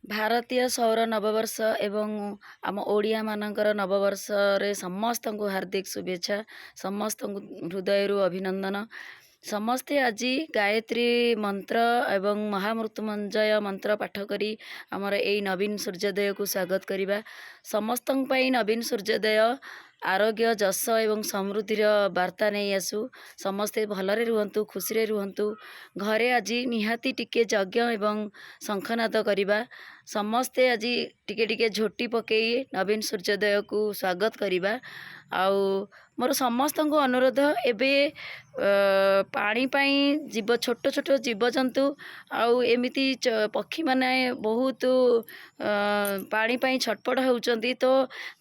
ଭାରତୀୟ ସୌର ନବବର୍ଷ ଏବଂ ଆମ ଓଡ଼ିଆମାନଙ୍କର ନବବର୍ଷରେ ସମସ୍ତଙ୍କୁ ହାର୍ଦ୍ଦିକ ଶୁଭେଚ୍ଛା, ସମସ୍ତଙ୍କୁ ହୃଦୟରୁ ଅଭିନନ୍ଦନ। ସମସ୍ତେ ଆଜି ଗାୟତ୍ରୀ ମନ୍ତ୍ର ଏବଂ ମହାମୃତ୍ୟୁଞ୍ଜୟ ମନ୍ତ୍ର ପାଠ କରି ଆମର ଏଇ ନବୀନ ସୂର୍ଯ୍ୟୋଦୟକୁ ସ୍ୱାଗତ କରିବା। ସମସ୍ତଙ୍କ ପାଇଁ ନବୀନ ସୂର୍ଯ୍ୟୋଦୟ ଆରୋଗ୍ୟ, ଯଶ ଏବଂ ସମୃଦ୍ଧିର ବାର୍ତ୍ତା ନେଇ ଆସୁ। ସମସ୍ତେ ଭଲରେ ରୁହନ୍ତୁ, ଖୁସିରେ ରୁହନ୍ତୁ। ଘରେ ଆଜି ନିହାତି ଟିକେ ଯଜ୍ଞ ଏବଂ ଶଙ୍ଖନାଦ କରିବା। ସମସ୍ତେ ଆଜି ଟିକେ ଟିକେ ଝୋଟି ପକାଇ ନବୀନ ସୂର୍ଯ୍ୟୋଦୟକୁ ସ୍ୱାଗତ କରିବା। ଆଉ ମୋର ସମସ୍ତଙ୍କୁ ଅନୁରୋଧ, ଏବେ ପାଣି ପାଇଁ ଜୀବ, ଛୋଟ ଛୋଟ ଜୀବଜନ୍ତୁ ଆଉ ଏମିତି ପକ୍ଷୀମାନେ ବହୁତ ପାଣି ପାଇଁ ଛଟପଟ ହେଉଛନ୍ତି। ତ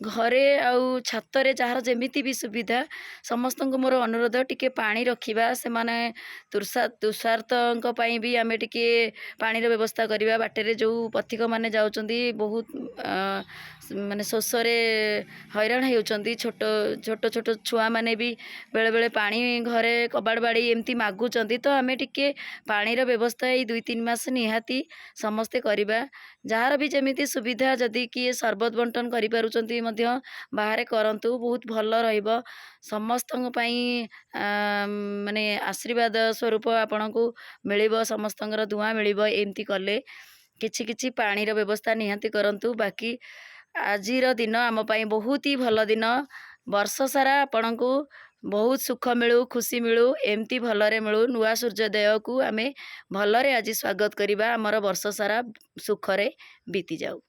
ଘରେ ଆଉ ଛାତରେ ଯାହାର ଯେମିତି ବି ସୁବିଧା, ସମସ୍ତଙ୍କୁ ମୋର ଅନୁରୋଧ, ଟିକେ ପାଣି ରଖିବା। ସେମାନେ ତୃଷାର୍ତ୍ତଙ୍କ ପାଇଁ ବି ଆମେ ଟିକେ ପାଣିର ବ୍ୟବସ୍ଥା କରିବା। ବାଟରେ ଯେଉଁ ପଥିକମାନେ ଯାଉଛନ୍ତି, ବହୁତ ମାନେ ଶୋଷରେ ହଇରାଣ ହେଉଛନ୍ତି। ଛୋଟ ଛୋଟ ଛୋଟ ଛୁଆମାନେ ବି ବେଳେବେଳେ ପାଣି ଘରେ କବାଟ ବାଡ଼େଇ ଏମିତି ମାଗୁଛନ୍ତି। ତ ଆମେ ଟିକେ ପାଣିର ବ୍ୟବସ୍ଥା ଏଇ 2-3 ମାସ ନିହାତି ସମସ୍ତେ କରିବା। ଯାହାର ବି ଯେମିତି ସୁବିଧା, ଯଦି କିଏ ସରବତ ବଣ୍ଟନ କରିପାରୁଛନ୍ତି ମଧ୍ୟ ବାହାରେ କରନ୍ତୁ, ବହୁତ ଭଲ ରହିବ ସମସ୍ତଙ୍କ ପାଇଁ। ମାନେ ଆଶୀର୍ବାଦ ସ୍ୱରୂପ ଆପଣଙ୍କୁ ମିଳିବ, ସମସ୍ତଙ୍କର ଦୁଆ ମିଳିବ ଏମିତି କଲେ। କିଛି କିଛି ପାଣିର ବ୍ୟବସ୍ଥା ନିହାତି କରନ୍ତୁ। ବାକି ଆଜିର ଦିନ ଆମ ପାଇଁ ବହୁତ ହି ଭଲ ଦିନ। ବର୍ଷ ସାରା ଆପଣଙ୍କୁ ବହୁତ ସୁଖ ମିଳୁ, ଖୁସି ମିଳୁ, ଏମିତି ଭଲରେ ମିଳୁ। ନୂଆ ସୂର୍ଯ୍ୟୋଦୟକୁ ଆମେ ଭଲରେ ଆଜି ସ୍ୱାଗତ କରିବା। ଆମର ବର୍ଷ ସାରା ସୁଖରେ ବିତିଯାଉ।